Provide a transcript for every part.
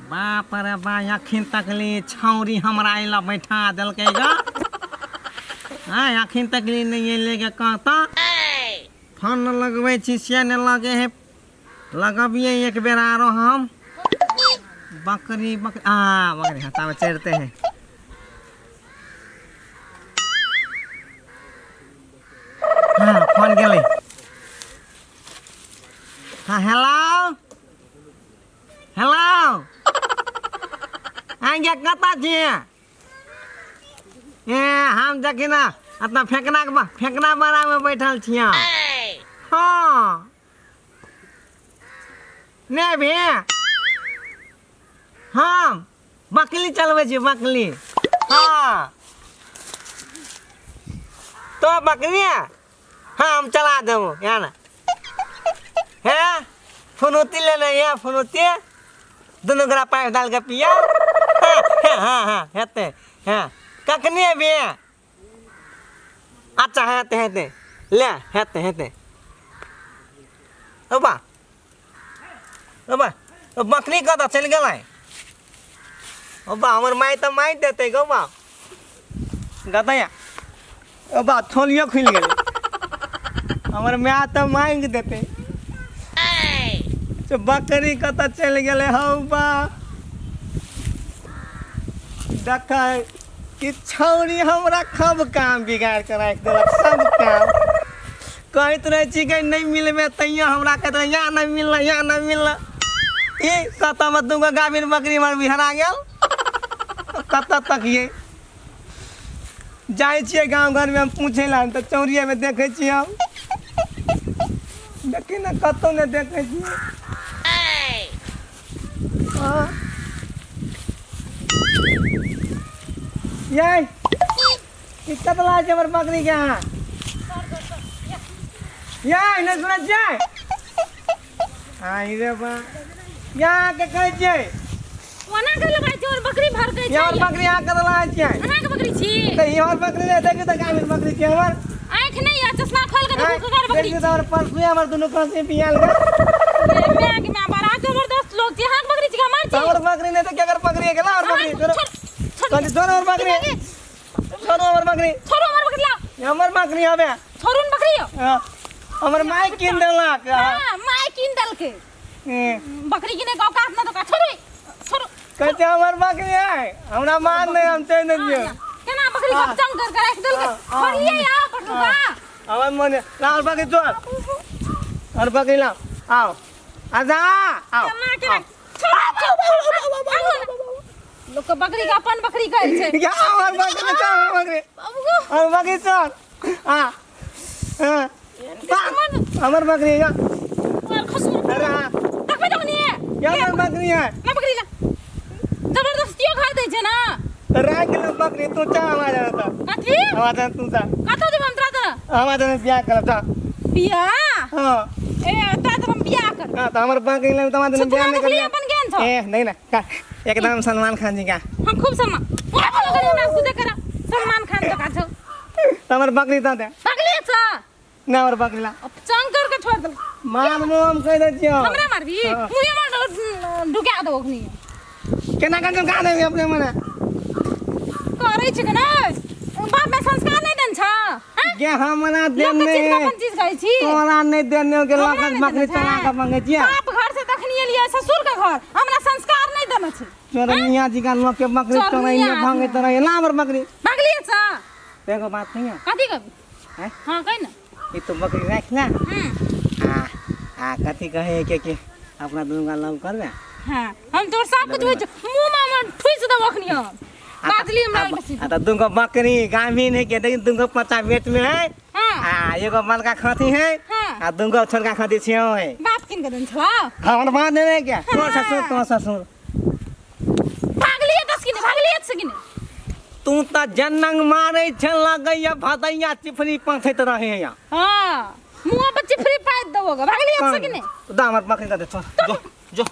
बाप रे बा, अखन तकली छौरी हमरा अइला बैठा देलकै ग। आँय, अखन तकली नहि अयलै ग। कहता फोन लगबै छी से नहि लगे है। लगबियै एक बेर आरो हम। बकरी बकरी आ बकरी हतामे चढ़ते हैं। हाँ, फोन गेलै। हाँ, हेलो हेलो, आगे कतऽ छियै? ए, हम देखी ने अपना फेकना के फेकना बड़ा में बैठल छियै। हाँ, नहि भे, हम बकली चलबै छी, बकली। हाँ तो बकली है? हाँ, हम चला देबो यहाँ ना है। फुनौती लेने ये फुनौती दुनू गोरा पाइप डाल के पिया। हाँ हाँ हाँ, हेतै। हाँ, कखनी अबी? अच्छा, हेतै हेतै, ले हेतै हेतै। ओ बा, ओ बा, ओ बकरी कतऽ चलि गेलै? ओ बा, हमर माय तऽ मारि देतै गौ बा। गदैया, ओ बा, थोलियो खुलि गेलै। हमर माय तऽ मांगि देतै। से बकरी कतऽ चलि गेलै? हौ बा, देखै कि छौरी हमरा खूब काम बिगाड़ के राखि देलक सब काम। कहैत रहै छी कि नहि मिलबै, तैयो हमरा कहैत रहै यहाँ नहि मिलल, यहाँ नहि मिलल। ई कतऽ दूगो गाभिन बकरी हमर बिहरा गेल। कतऽ तकियै? जाइ छियै गाँव घरमे हम पूछै लए तऽ चौरियेमे देखै छियै हम। देखी ने, कतहु नहि देखै छियै। हँ यै, ई कतऽ लागै छै हमर बकरी के अहाँ? यै, नहि सुनै छियै? आई रे बा, यहाँ के कहै छियै। कोना के लगाइ छै और बकरी भर के छै? हमर बकरी अहाँ कतऽ लागै छियै? अहाँ के बकरी छी? तऽ ई हमर बकरी नहि, देखियौ तऽ गाभिन बकरी छै हमर। आँखि नहि यऽ, चश्मा खोल के देखू ककर बकरी। देखियौ तऽ, हमर परसुए हमर दुनू खस्सी बियाल गेल। माय के माय, बड़ा जबरदस्त लोग छी। अहाँ के बकरी छी कि हमर छी? हमर बकरी नहि तऽ केकर बकरी है? गेला हमर बकरी। छोड़ो, कथी? छोड़ो हमर बकरी, छोड़ो हमर बकरी। छोड़ो हमर बकरी, लाओ। हमर बकरी हवे। छोड़ू ने बकरी। हाँ, हमर माय कीन देलक। हाँ, माय कीन देलकै। बकरी किने के औकात न तो छोड़ू, छोड़ू। कहै छै हमर बकरी है, हमरा मान नहि, हम चलि देलियै। केना बकरी के चंग कर के राखि देलकै? छोड़िए या पटुका। हमर मन लाल बकरी चोर और बकरी लाओ, आओ आजा, आओ। केना के लोक के बकरी के अपन बकरी कहै छै। या हमर बकरी चोर, हमर बकरी, हमर बकरी चोर। हाँ हाँ, हमर बकरी या। अरे हाँ। देखबै तो नहीं या हमर बकरी है। ना बकरी ला, जबरदस्तियो खा दै छै ना। राख ले बकरी तू, चा आवाज आता। कथी? आवाज तू चा। कतऽ जेबै हम तोरा तर? आवाज ने बियाह करब, चा। बियाह? हाँ। ए, तोरा तर हम बियाह करब? हाँ, तो हमर बकरी ले तुम्हारे दिन बियाह नहीं करब। अपन ज्ञान छौ? ए नहीं ना का, एकदम सलमान खान जी का। हम खूब सलमान ओए बोलो करी हमरा खुदे करा सलमान खान जकाँ छौ। तो हमर बकरी द दे। बकरी छ ना, हमर बकरी ला। अब चंग कर के छोड़ देल। मार मुँह, हम कह दै छियौ। हमरा मारबी? हाँ। मुँहे मार ढुका दो अखनी। केना कंचन का देबी अपने मने? करै छै के नै बाप में संस्कार नहि देन छ? हाँ? गे, हमरा लोक के देने चीज के अपन चीज कहै छी। तोरा नहीं देने के हमरा लकत नहि बकरी देने छै। चला के मंगे छियै। बाप घर से तखनी एलियै ससुर के घर, हमरा संस्कार नहि देने छै। चोरनिया जी का लोग के बकरी चोरनिया चोरैया आदमी। भंगे तोरैया। ला हमर बकरी। बकरी छ। एगो बात नहीं है। कथी कहबी? हैं? हाँ, कहि ना। ई तो बकरी राख ना। हम्म। आ आ कथी कहे के कि अपना दुनू का लव करबे? हाँ, हम तोर सब कुछ होइ छै, मुँह में हमर ठुसि देबो अखनी। हम बाजली हमरा बेसी। आ तो दुगो बकरी गाभिन है के, देखी दुगो पचा पेट में है। हाँ। आ एगो मलका खाती है। हाँ। आ दुगो छोटका खाती छियो है। बाप किन के देन छला? हमर बाप देने क्या? तोर ससुर, तोर ससुर। भागलिए दस किने, भागलिए दस किने। तू त जनंग मारे छ, लगैया भदैया चिफरी पाथैत रहे या। हाँ, मुँह पर चिफरी पाइप देबो गे। भागलिए दस किने। दा हमर बकरी दे दे, चल जो जो।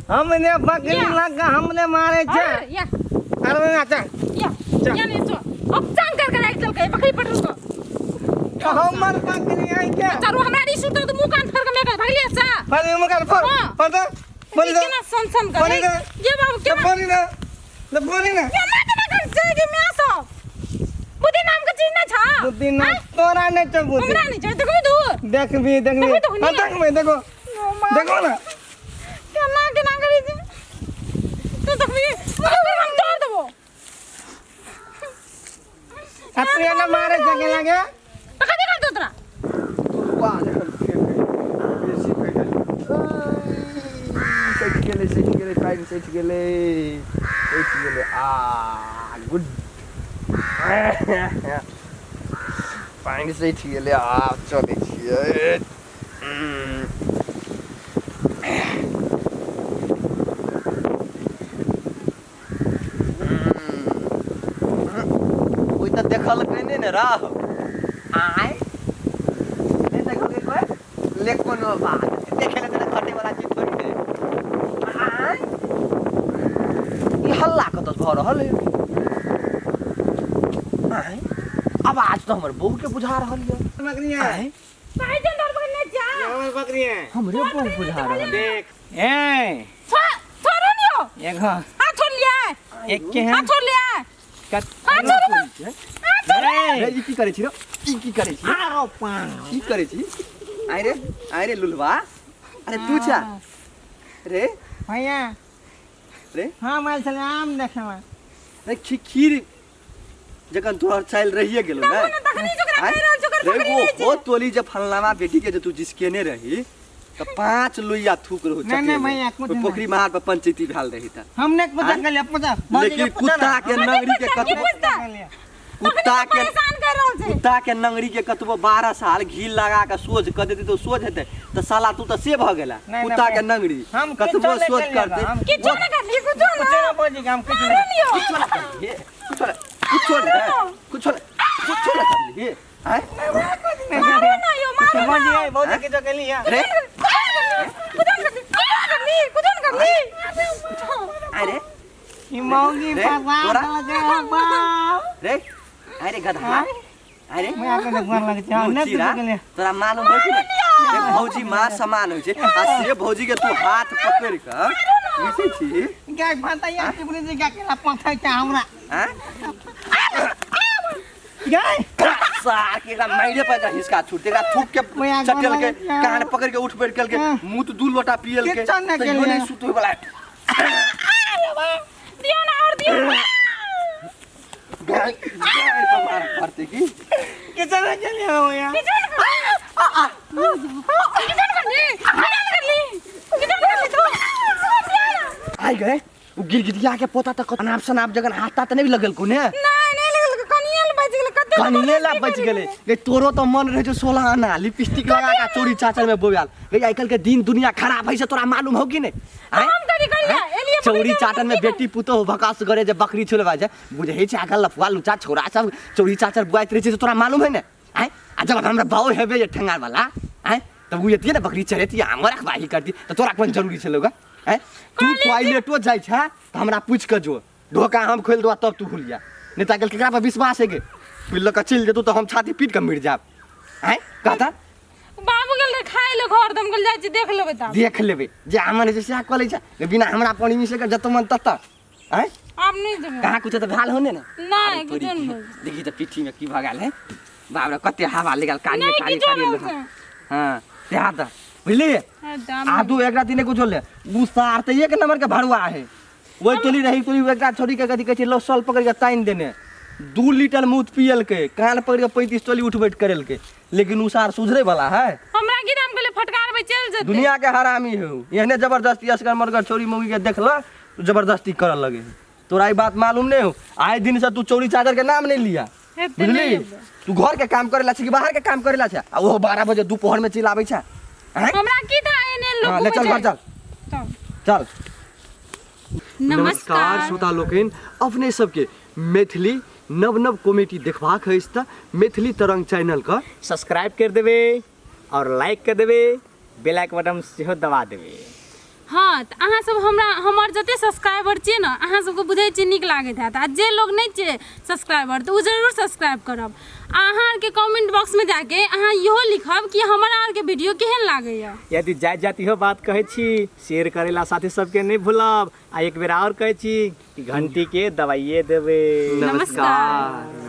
हमने बकरी या। लगा हमने मारे छ। या। अरे अच्छा। या। चल। या नहीं तो अब चंग कर के राख देलकै बकरी पटरू को। हमर बकरी है के चारू हमरा रिसु तो मुंह कान फाड़ के लेके भागलिए सा फरी मुकर फर हाँ। फर दे बोली दे केना सन सन करे बोली दे। ये बाबू केना बोली ना ले बोली ना केना केना कर जाएगी मैं सब बुद्धि नाम के चीज ना छा बुद्धि ना तोरा नहीं छौ बुद्धि हमरा नहीं छै देखबी दूर देखबी देखबी देखबी तो हाँ देखबी देखो देखो ना केना केना करै छै तू देखबी हम तोड़ देबो आ तू एना मारे सके लगे तो कथी करतो तोरा वाह जखन बेसी फैल सटि गेलै सटि गेलै पानि सटि गेलै सटि गेलै आ गुड पानि सटि गेलै आ चलै छियै ओहि तऽ देखलकै नहि ने राह आय नहि देखलकै कोइ ले कोनो बात देखे ले तऽ घटे वाला चीज थोड़ी छै आय ई हल्ला कतऽ भऽ रहल है आय आवाज तऽ हमर बहू के बुझा रहल यऽ बकरी है आय भाई जन डर पकड़ने जा हमर बकरी है हमरे बहू बुझा रहल यऽ। देख ए छोड़ो नहीं हो एगो हाथ छोड़ लिया एक के है हाथ छोड़ लिया कत हाथ छोड़ो हाथ छोड़ो रे ई की करै छी रे ई की करै छी आरो पान की करै छी आइ रे आइ रे लुलवा अरे तू छा रे भैया रे हम आयल छलै आम देखै रे खीर जखन तोहर चालि रहिए गेलो ने तखने तखनी जोकरा आँय? कहि रहल छौ ओकर रे पकड़ी वो नहि छै हो तोली जे फलनावा बेटी के जे तू जिसकेने रही तऽ पांच लोहिया थूक रहो नहीं, नहीं भैया, कुछ ओहि नहीं। पोखरी महार पर पंचायती भेल रही तऽ हम नहीं पूजा आँय? कर लिया पूजा लेकिन कुत्ता के नंगरी के की कतबो पूछता? कुत्ता के परेशान कर रहल छै कुत्ता के नंगरी के कतबो 12 साल घी लगा के सोझ कर देती तो सोझ हेतै तऽ साला तू तऽ से भऽ गेला नहीं, कुत्ता के भैया। नंगरी हम कतबो किछो नहीं सोझ केलियै करतै हम किछो नहि करली कुछो कुछ ना ना बोली हम कुछ मारो नहीं लियो कुछो ना करलिए कुछो ना कुछो ना कुछो ना कुछो ना करलिए आँय मारो ना यो मारो ना भौजी भौजी के जो केली है रे कुछो ना करली कुछो ना करली कुछो ना करली अरे ई मौगी रे, फसा तोरा? देलकै बाप रे अरे गधा अरे मैं आके देखबार लगे छै मुँह नहि चिरा, कुछो केलियै तोरा मालूम हो कि नहि रे भौजी माँ समान होइ छै आ से भौजी के तू हाथ पकड़ि कऽ घिचै छी गाय भाता या टिपनी जी गाय केला पथै छै हमरा आँय गाय सार के एकरा माइरे पर एकरा हिसका छूटते एकरा थूक के मैं आगे चटेल के लगे छै। कान पकड़ के उठ बैठ के हाँ। मुँह तो दू लोटा पियल के किछो नहि तैयो केलियै। नहि सुतै वाला दियो ना और दियो ना। गाय गाय पर मार पड़तै की किछो नहि केलियै भैया किछो ना करली किछो ना करली किछो ना करली किछो ना करली तू आइ गए उ गिरगिटिया के पोता तक अनाप शनाप जगन हाथ तात नहि लगल को ने नहीं नहीं लगल कनिए ला बच गेल कते कनिए ला बच गेलै गे तोरो तो मन रहे छौ 16 आना लिपस्टिक लगा के चोरी चाचर में बोआल गे आइ काल्हि के दिन दुनिया खराब है से तोरा मालूम हो कि नहि आँय? हम करी करिया एलिए चौरी चाटन में बेटी पुतोह भकास करे जे बकरी छुलवा छै बुझै छै आइ काल्हि लफुआ लुचा छोरा सब चौरी चाचर बुआइत रहै छै से तोरा मालूम है ने आँय आ जब हमरा बाउ हेबे जे ठेंगार वाला आँय तब ओ एतियै ने बकरी चरेतियै हमर रखबाही करती तऽ तोरा कोन जरूरी छलौ गा आँय तू टॉयलेटो जाइ छै तऽ हमरा पूछि कऽ जो ढोका हम खोलि देबऽ तब तू हुलिया नहि तऽ आइ काल्हि केकरा पर विश्वास है गे तू लऽ कऽ चलि जेतौ तऽ हम छाती पीट कऽ मरि जायब आँय कहता बाबू गेल रहे खाय ले घर दम गेल जाइ छी देख लेबै तब देख लेबै जे मन होइ छै सएह कऽ लै छै बिना हमरा परमिशन के जतऽ मन ततऽ आँय आब नहि जेबै कहाँ कुछो तऽ भेल हो ने ने नहि किछो नहि भेल। देखी तऽ पिट्ठी में की भऽ गेल है बाप रे कते हवा लगल कारी नहि कारी किछो कारी नहि भेल। हाँ सएह तऽ बुझलियै हँ, तऽ आब आ तू एकरा दिने कुछो ले उ सार तऽ एक नंबर के भरुआ है ओहि टोली रही टोली एकरा छोड़ी के कथी कहै छै लो सल पकड़ के तानि देने 2 लीटर मूत पियलकै कान पकड़ के 35 टोली उठ बैठ करेलकै लेकिन उ सार सुधरे वाला है हमरा की नाम कहले फटकारबै चलि जेतै दुनिया के हरामी है उ। एहने जबरदस्ती असगर मरगर छोरी मौगी के देखला तो जबरदस्ती करऽ लगे है तोरा ई बात मालूम नहीं हो आए दिन से तू चोरी चादर के नाम नहीं लिया हेतै बुझली नहि अयबै। तू घर के काम करे ला छै कि बाहर के काम करे ला छै आ ओहो 12 बजे दोपहर में चलि आबै छै आँय? हमरा की था एने लोग हाँ, ले चल घर चल चल चल नमस्कार श्रोता लोकनि अपने सबके मैथिली नव नव कॉमेडी देखबाक अछि तऽ मैथिली तरंग चैनलके सब्सक्राइब कर देबे और लाइक कर देबे बेल आइकन बटन सेहो दबा देबे। हँ, तऽ अहाँ सब हमरा हमर जते सब्सक्राइबर छियै ने, अहाँ सबके बुझै छियै नीक लागैत हैत, आ जे लोग नहि छियै सब्सक्राइबर तऽ ओ जरूर सब्सक्राइब करब। आ अहाँ आरके कमेंट बॉक्समे जाके अहाँ इहो लिखब कि हमरा आरके वीडियो केहन लागैए। यदि जाइत जाइत इहो बात कहै छी, शेयर करै ला साथी सबके नहि भूलब, आ एक बेर आओर कहै छी कि घंटीके दबाइए देबै। नमस्कार।